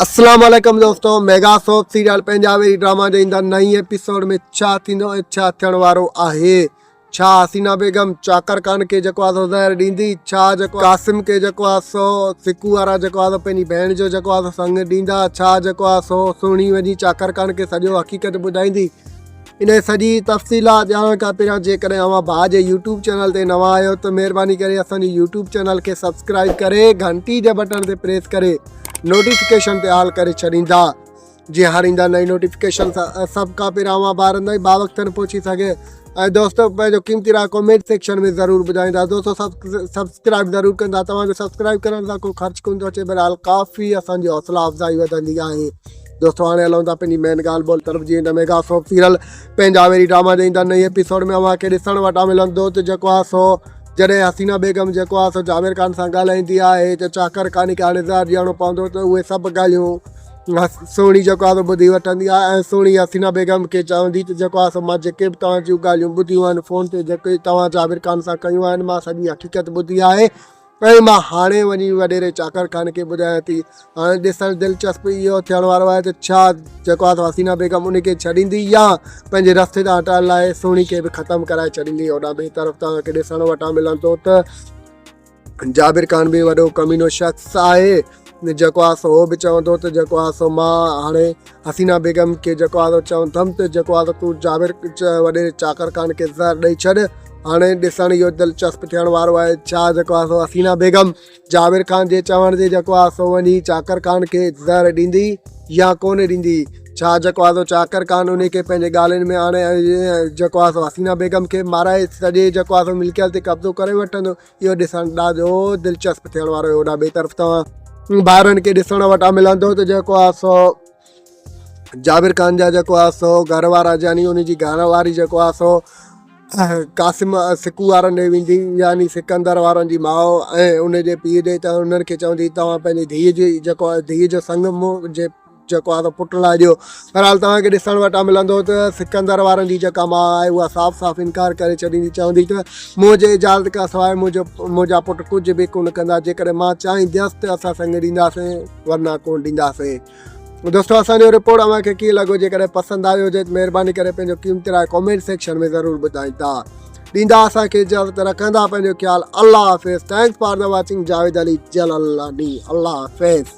اسلام عليڪم دوستو ميگا سوپ سيريل پنهنجا ويري ڊراما جي ايندڙ نئين ايپيسوڊ ۾ ڇا ٿيندو ۽ ڇا ٿيڻ وارو آهي ڇا حسينا بيگم چاڪر خان کي جيڪو آهي سو زهر ڏيندي ڇا جيڪو قاسم کي جيڪو آهي سو سڪو وارا جيڪو آهي سو پنهنجي ڀيڻ جو جيڪو آهي سو سڱ ڏيندا ڇا جيڪو آهي سو سهڻي وڃي چاڪر خان کي سڄو حقيقت ٻڌائيندي انهيء سڄي تفصيلات ڄاڻڻ کان پهريان جيڪڏهن اوهان ڀاء جي يوٽيوب چينل تي نوان آهيو ته مهرباني ڪري اسان جي يوٽيوب چينل کي سبسڪرائيب ڪري گهنٽي جي بٽڻ تي پريس ڪري نوٽيفڪيشن تي آل ڪري ڇڏيندا جيئن هر ايندڙ نئين نوٽيفڪيشن سڀ کان پهريان اوهان ٻارن تائين باوقتن پهچي سگهي ۽ دوستو پنهنجو قيمتي راء ڪمينٽ سيڪشن ۾ ضرور ٻڌائيندا دوستو سبسڪرائيب ضرور ڪندا توهان جو سبسڪرائيب ڪرڻ سان ڪو خرچ ڪونه ٿو اچي بهرحال ڪافي اسان جي حوصلا افزائي وڌندي آهي دوستو هاڻي هلون ٿا پنهنجي مين ڳالهه ٻولهه طرف جيئن ته ميگا سوپ سيريل پنهنجا ويري ڊراما جي ايندڙ نئين ايپيسوڊ ۾ اوهان کي ڏسڻ وٽان ملندو ته جيڪو آهي سو جڏهن حسينا بيگم جيڪو آهي سو جابر خان سان ڳالهائيندي آهي ته چاڪر خان کي هاڻي زهر ڏيڻو پوندو ته اهي سڀ ڳالهيون سهڻي جيڪو آهي سو ٻڌي وٺندي آهي ۽ سهڻي حسينا بيگم کي چوندي ته جيڪو آهي سو مان جيڪي به توهان جون ڳالهيون ٻڌيون آهن فون تي جيڪي توهان جابر خان سان ڪيون آهن مان سڄي حقيقت ٻڌي آهي ۽ مان هاڻي وڃي وڏيري چاڪر خان کي ٻڌايان ٿي. هاڻي ڏسڻ دلچسپ اهو ٿيڻ وارو آهي ته ڇا جيڪو آهي سو حسينا بيگم ان کي ڇڏيندي يا پنهنجي رستي تان هٽائڻ لاء سهڻي کي به ختم ڪرائي ڇڏيندي. هوڏانهن ٻئي طرف توهان کي ڏسڻ وٽان ملندو ته جابر خان به وڏو ڪمينو شخص آهي جيڪو آهي سو هو به چوندو ته جيڪو آهي سو مان هاڻي حسينا بيگم کي جيڪو آهي سو چوندم ته جيڪو آهي سو تون جابر وڏيري چاڪر خان کي زهر ڏئي ڇڏ. هاڻي ڏسڻ اهو دلچسپ ٿيڻ وارو آهي ڇا جيڪو آهي سو حسينا بيگم جابر خان جي چوڻ تي جيڪو آهي سو وڃي چاڪر خان کي زهر ڏيندي يا ڪونه ڏيندي ڇا جيڪو آهي سو چاڪر خان انهي کي پنهنجي ڳالهين ۾ آڻي ۽ جيڪو آهي سو حسينا بيگم کي مارائي سڄي جيڪو آهي سو ملڪيت تي قبضو ڪري وٺندو اهو ڏسڻ ڏاڍو دلچسپ ٿيڻ وارو آهي هوڏانهن ٻئي طرف توهان ڀائرن کي ڏسڻ وٽان ملندو ته جيڪو آهي سو جابر خان جا جيڪو آهي سو گهر وارا يعني ان جي گهر واري جيڪو آهي سو قاسم سڪو وارن ڏي ويندي يعني سڪندر وارن جي ماء ۽ ان جي پيء ڏي ته انهن کي چوندي توهان پنهنجي ڌيء جي جيڪو آهي ڌيء جو سڱ مون جي جيڪو آهي پٽ لاء ڏيو بهرحال توهان کي ڏسڻ وٽان ملندو ته سڪندر وارن جي جيڪا ماء آهي اها صاف صاف انڪار ڪري ڇڏيندي چوندي ته منهنجي اجازت کان سواء منهنجو منهنجا پٽ ڪجهه به ڪونه ڪندا جيڪڏهن مان چاهينديس ته اسان سڱ ڏينداسين ورنه ڪونه ڏينداسين دوستو اسان جو رپورٽ اوهان کي ڪيئن لڳو جيڪڏهن پسند آيو هجي ته مهرباني ڪري پنهنجو قيمتي راء ڪمينٽ سيڪشن ۾ ضرور ٻڌائيندا ڏيندا اسان کي اجازت رکندا پنهنجو خيال الله حافظ thanks for the watching Javed Ali Jalalani Allah Hafiz.